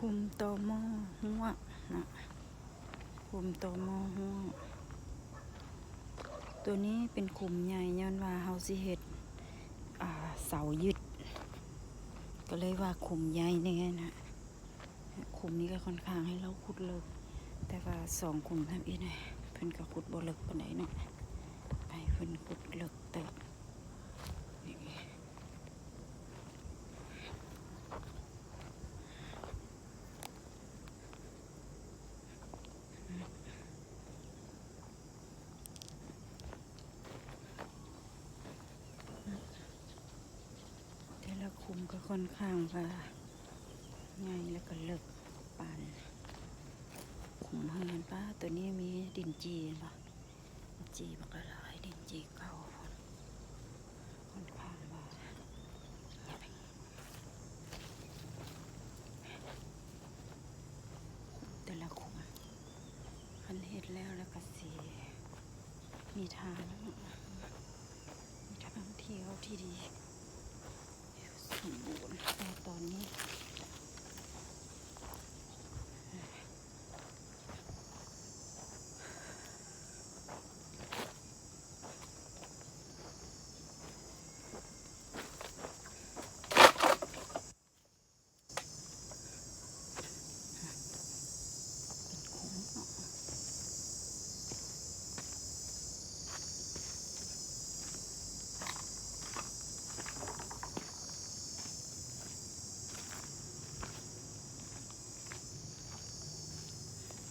ຂຸມຕໍມໍຮວກເນາະ, ຂຸມຕໍມໍຮວກ. ຕົວນີ້ເປັນຂຸມໃຫຍ່ ຍ້ອນວ່າເຮົາຊິເຮັດ ອ່າ ເສົາຍຶດ ກໍເລີຍວ່າຂຸມໃຫຍ່ແດ່ນະ. ຂຸມນີ້ກໍຄ່ອນຂ້າງໃຫ້ລາວຂຸດເລິກ, ແຕ່ວ່າສອງຂຸມທຳອິດນີ້ເພິ່ນກໍຂຸດບໍ່ເລິກປານໃດເນາະ, ໃຫ້ເພິ່ນຂຸດເລິກເຕີບ. ນີ້ ແຕ່ລະຂຸມກໍຄ່ອນຂ້າງວ່າໃຫຍ່ ແລ້ວກໍເລິກປານຂຸມເຮືອນ. ປ້າ ຕົວນີ້ມີດິນຈີ່ເຫັນບໍ່? ຈີ່ບັກຫຼາຍ ດິນຈີ່ເກົ່າພຸ້ນ ຄ່ອນຂ້າງວ່າໃຫຍ່. ແຕ່ລະຂຸມ ຄັນເຮັດແລ້ວ ແລ້ວກໍຊິມີທາງ ມີທາງທ່ຽວທີ່ດີ ສົມບູນ. ແຕ່ຕອນນີ້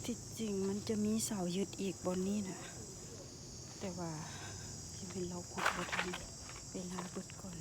ທີ່ຈິງມັນຈະມີເສົາຍຶດອີກບ່ອນນີ້ນະ, ແຕ່ວ່າຊິເປັນລາວຂຸດບໍ່ທັນ ເວລາເບິດກ່ອນ.